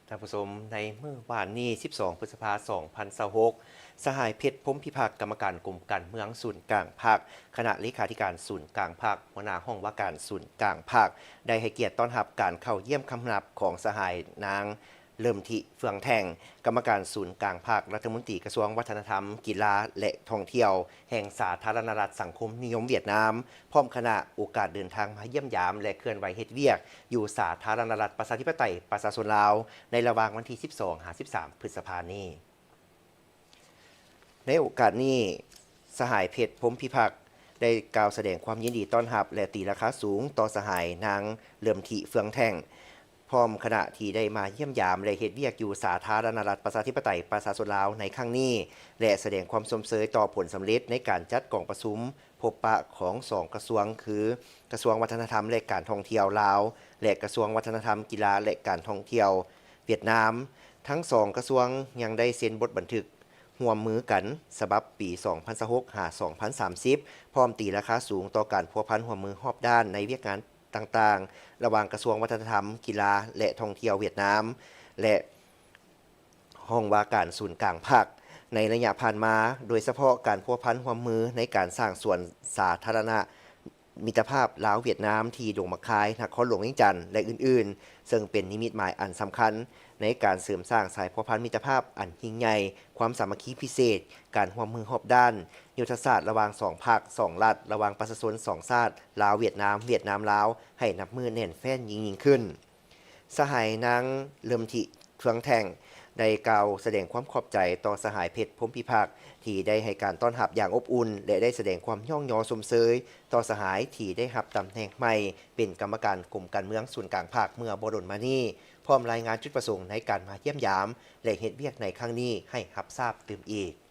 ທ່ານຜູ້ຊົມ, ໃນມື້ວານນີ້ ສິບສອງ ພຶດສະພາ ສອງພັນຊາວຫົກ ສະຫາຍ ເພັດ ພົມພິພັກ ກຳມະການກົມການເມືອງສູນກາງພັກ, ຄະນະເລຂາທິການສູນກາງພັກ, ຫົວໜ້າຫ້ອງວ່າການສູນກາງພັກ ໄດ້ໃຫ້ກຽດຕ້ອນຮັບການເຂົ້າຢ້ຽມຄຳນັບຂອງສະຫາຍນາງ ເລີ່ມທິ ເຟືອງແທ່ງ ກຳມະການສູນກາງພັກ, ລັດຖະມົນຕີກະຊວງວັດທະນະທຳ, ກິລາ ແລະ ທ່ອງທ່ຽວ ແຫ່ງສາທາລະນະລັດສັງຄົມນິຍົມຫວຽດນາມ ພ້ອມຄະນະ ໂອກາດເດີນທາງມາຢ້ຽມຢາມ ແລະ ເຄື່ອນໄຫວເຮັດວຽກຢູ່ສາທາລະນະລັດປະຊາທິປະໄຕປະຊາຊົນລາວ ໃນລະຫວ່າງວັນທີ ສິບສອງ ຫາ ສິບສາມ ພຶດສະພານີ້. ໃນໂອກາດນີ້, ສະຫາຍ ເພັດ ພົມພິພັກ ໄດ້ກ່າວສະແດງຄວາມຍິນດີຕ້ອນຮັບ ແລະ ຕີລາຄາສູງຕໍ່ສະຫາຍນາງ ເລີ່ມທິ ເຟືອງແທ່ງ ພ້ອມຄະນະທີ່ໄດ້ມາຢ້ຽມຢາມ ແລະ ເຮັດວຽກຢູ່ສາທາລະນະລັດປະຊາທິປະໄຕປະຊາຊົນລາວໃນຄັ້ງນີ້ ແລະ ສະແດງຄວາມຊົມເຊີຍຕໍ່ຜົນສຳເລັດໃນການຈັດກອງປະຊຸມພົບປະຂອງສອງກະຊວງ ຄື ກະຊວງວັດທະນະທຳ ແລະ ການທ່ອງທ່ຽວລາວ ແລະ ກະຊວງວັດທະນະທຳ, ກິລາ ແລະ ການທ່ອງທ່ຽວຫວຽດນາມ. ທັງສອງກະຊວງຍັງໄດ້ເຊັນບົດບັນທຶກຮ່ວມມືກັນ ສະບັບປີ ສອງພັນຊາວຫົກ ຫາ ສອງພັນສາມສິບ ພ້ອມຕີລາຄາສູງຕໍ່ການພົວພັນຮ່ວມມືຮອບດ້ານໃນວຽກງານຕ່າງໆ ລະຫວ່າງກະຊວງວັດທະນະທຳ, ກິລາ ແລະ ທ່ອງທ່ຽວຫວຽດນາມ ແລະ ຫ້ອງວ່າການສູນກາງພັກ ໃນໄລຍະຜ່ານມາ, ໂດຍສະເພາະການພົວພັນຮ່ວມມືໃນການສ້າງສວນສາທາລະນະມິດຕະພາບລາວ-ຫວຽດນາມທີ່ດົງໝາກຄາຍ, ນະຄອນຫຼວງວຽງຈັນ ແລະ ອື່ນໆ, ເຊິ່ງເປັນນິມິດໝາຍອັນສຳຄັນໃນການເສີມສ້າງສາຍພົວພັນມິດຕະພາບອັນຍິ່ງໃຫຍ່, ຄວາມສາມັກຄີພິເສດ, ການຮ່ວມມືຮອບດ້ານ, ຍຸດທະສາດລະຫວ່າງສອງພັກ, ສອງລັດ, ລະຫວ່າງປະຊາຊົນສອງຊາດ ລາວ-ຫວຽດນາມ, ຫວຽດນາມ-ລາວ ໃຫ້ນັບມື້ແໜ້ນແຟ້ນຍິ່ງໆຂຶ້ນ. ສະຫາຍນາງ ເລີ່ມທິ ເຟືອງແທ່ງ ໄດ້ກ່າວສະແດງຄວາມຂອບໃຈຕໍ່ສະຫາຍ ເພັດ ພົມພິພັກ ທີ່ໄດ້ໃຫ້ການຕ້ອນຮັບຢ່າງອົບອຸ່ນ ແລະ ໄດ້ສະແດງຄວາມຍ້ອງຍໍຊົມເຊີຍຕໍ່ສະຫາຍທີ່ໄດ້ຮັບຕຳແໜ່ງໃໝ່ເປັນກຳມະການກົມການເມືອງສູນກາງພັກເມື່ອບໍ່ດົນມານີ້, ພ້ອມລາຍງານຈຸດປະສົງໃນການມາຢ້ຽມຢາມ ແລະ ເຮັດວຽກໃນຄັ້ງນີ້ໃຫ້ຮັບຊາບຕື່ມອີກ.